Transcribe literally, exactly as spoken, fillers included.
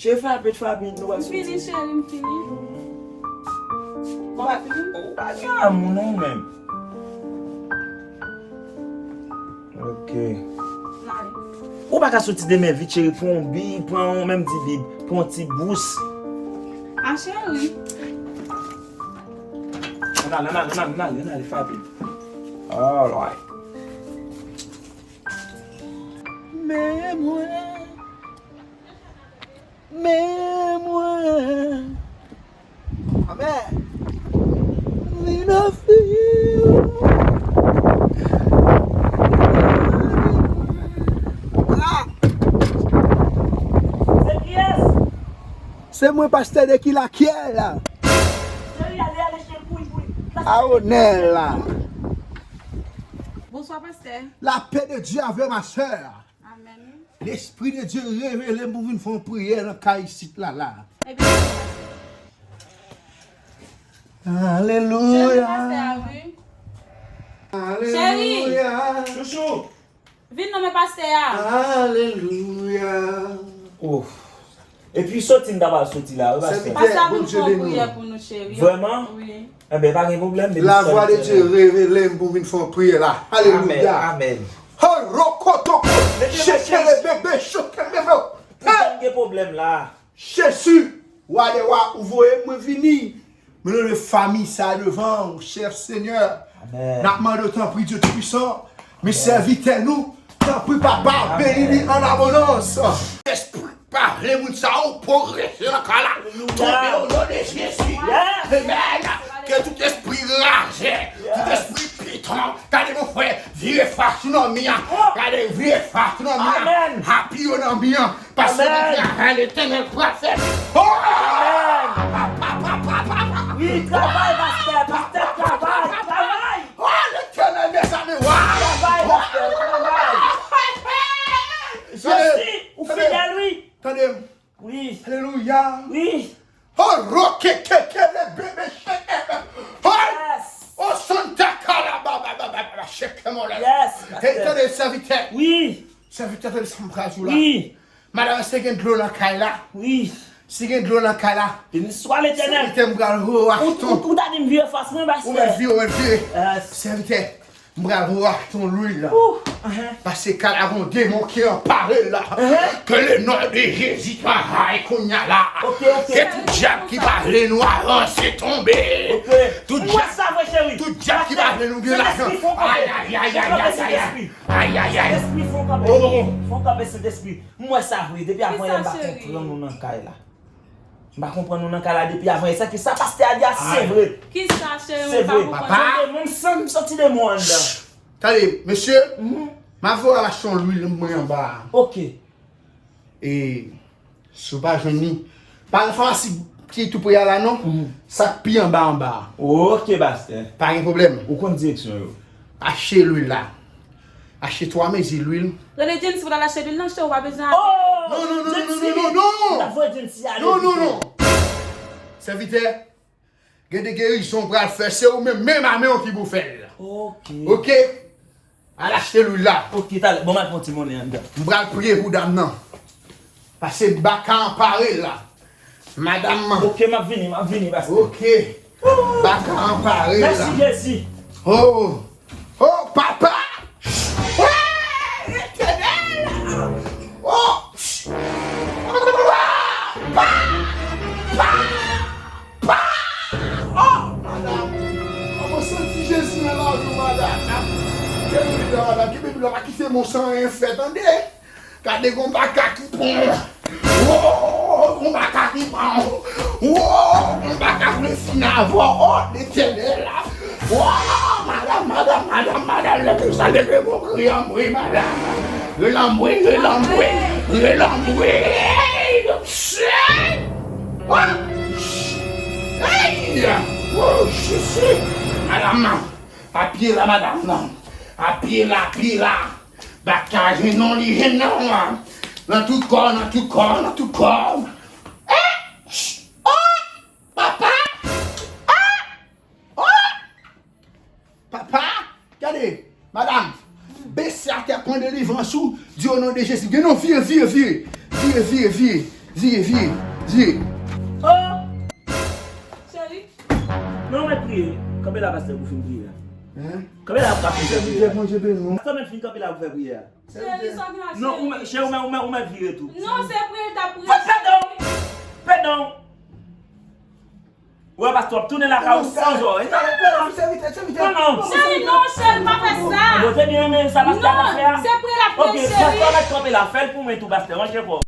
Cheri, frape, frape, nou pral soti. M fini, cheri, m fini. Ou pa, ou pa gen amou non ou menm. Ok. Ou pa ka soti demen vit, cheri, pran yon bib, pran yon, menm di bib, pran yon ti bous. A, cheri. Ann ale, ann ale, ann ale, ann ale, ann ale, frape. Alright. Men mwen. Men mwen. Amèn. Vin ofri. Ah! Se kiyès? Se mwen, pastè Deki Lakyèl. Cheri, ale, ale, cheri, kouri, kouri. A onè la. Bonswa, pastè. La paix de Dieu avec ma sœur. Amèn. Lespri de Dye revele m pou vin fè yon priyè nan kay isit la, la. Ebyen, Alelouya. Cheri, pastè a, wi. Alelouya. Chouchou. Vin non men pastè a. Alelouya. Oh. Epi soti m ta pral soti la, wi, pastè. Pastè a vin fè yon priyè pou nou, cheri. Vrèman? Wi. Enben, pa gen pwoblèm, men lavwa de Dye revele m pou vin fè yon priyè la. Alelouya. Amèn, amèn. Ho, rokotoko, shekele bebe, shekele bebe. Ou konn gen pwoblèm la. Jezi, wa dè wa, ou voye mwen vini. Mwen leve fanmi sa devan ou, chè Senyè. Amèn. N ap mande w, tanpri, Dye Toupisan, men sèvitè nou, tanpri, papa, beni li an abondans. Espri pa vle moun sa yo pwogrese nan kay la. Tonbe o non de Jezi. Amèn. Ke tout espri raje, tout espri piton, gade mon frè, vire fas ou nan mi an. Gade, vire fas ou nan mi an. Apiye w nan mi an. Paske depi avan Letènèl pral fè. Oh! Wi, travay, pastè, pastè, travay, travay. Oh, Letènèl, mezanmi, wa! Travay, pastè, travay. Jezi, ou fidèl, wi. Tande m. Wi. Alelouya. Wi. Oh, roke, keke, le bebe, sheke. Oh, oh, Santa Kala, ba, ba, ba, ba, ba, sheke, mon la. Yes, pastè. Hey, tande, sèvitè. Wi. Sèvitè, tande sa m pral di w la. Wi. Madanm, si gen dlo nan kay la. Wi. Si gen dlo nan kay la. Beni swa Letènèl. Sèvitè, m pral ro achte. Ou, ou, ou ta di m vire fas mwen, pastè. Ou mèt vire, ou mèt vire. Yes. Sèvitè, m pral ro achte yon lwil la. Ouh, ahan. Paske kay la gon demon ki anpare l la. Ahan. Ke le non de Jezi travay kounya la. Ok, ok. Ke tout dyab ki pa vle nou avanse tonbe. Ok. Tout dyab, tout dyab ki pa vle nou gen lajan. Ay, ay, ay, ay, ay, ay, ay. Ay, ay, ay. Sentespri, fè w kanpe. Oh. Fè w kanpe, Sentespri. M wè sa vre. Depi avan yè m pa konprann nou nan kay la. M pa konprann nou nan kay la depi avan yè. Sa ki sa pastè a di a, se vre. Kisa, cheri, m pa konprann. Se vre. Papa. Jan de moun, m santi demon anndan. Tande, mesye, m ap voye al achte yon lwil mwen anba a. Ok. E, si w pa jwenn li, pa nan famasi ki tou pre a la non. Mhm. Sa k pi anba anba a. Ok, pastè. Pa gen pwoblèm. Ou konn direksyon yo. Achte lwil la. Achte twa mezi lwil. Rele Jency pou l al achte lwil nan, cheri, ou pa bezwen ale. Oh! Non, non, non, non, non, non, non, non. Ou t ap voye Jency ale pito. Non, non, non. Sèvitè, gen de gerizon w pral fè, se ou menm, menm a men w ki pou fè l. Ok. Ok? Al achte lwil la. Ok, talè. Bon, m al pran ti monnen anndan. M pral priye pou dam nan. Pase baka an pare la. Madam. Ok, m ap vini, m ap vini, pastè. Ok. Baka an pare la. Mèsi, Jezi. Oh. Oh, papa. Oh, Letènèl. Oh. Pa! Pa! Pa! Oh, madanm. Kòman w santi Jezi nan lavi w, madanm? Kenbe Bib la, madanm. Kenbe Bib la, pa kite mwen san anyen fè, tande? Gade gon baka ki pran. Oh, gon baka ki pran. Oh, gon baka vle fin avè w. Oh, Letènèl la. Oh, madanm, madanm, madanm, madanm, leve sa, leve mwen, rele anmwe, madanm. Rele anmwe, rele anmwe, rele anmwe. Hey! Oh, Jezi. Madanm nan. Apiye la, madanm nan. Apiye la, apiye la. Baka jwenn non, li jwenn non. Nan tout kò, nan tout kò, nan tout kò. Eh! Oh! Papa! Ah! Oh! Papa, gade, madanm, bese atè, pran delivrans ou, di o non de Jezi. Gen non, vire, vire, vire. Vire, vire, vire. Vire, vire, vire. Oh! Cheri. Non, mwen priye. Kanpe la, pastè, pou fin priye la. Kanpe la, pou fin priye. Sèvitè, Bondye beni w. Pastè, mwen fin kanpe la pou fè priyè a. Cheri, sa gen la, cheri. Non, ou mèt, cheri, ou mèt, ou mèt, ou mèt vire tou. Non, se priye l t ap priye. Pè non! Pè non! Ou wè, pastè, w ap tounen lakay ou san zò. Pè non, sèvitè, sèvitè. Non, non. Cheri, non, cheri, pa fè sa. Bon, te byen renmen sa pastè a t ap fè a. Non, se priye l ap priye, cheri. Ok, pastè, mèt kanpe la, fè l pou mwen tou, pastè. Manje fò.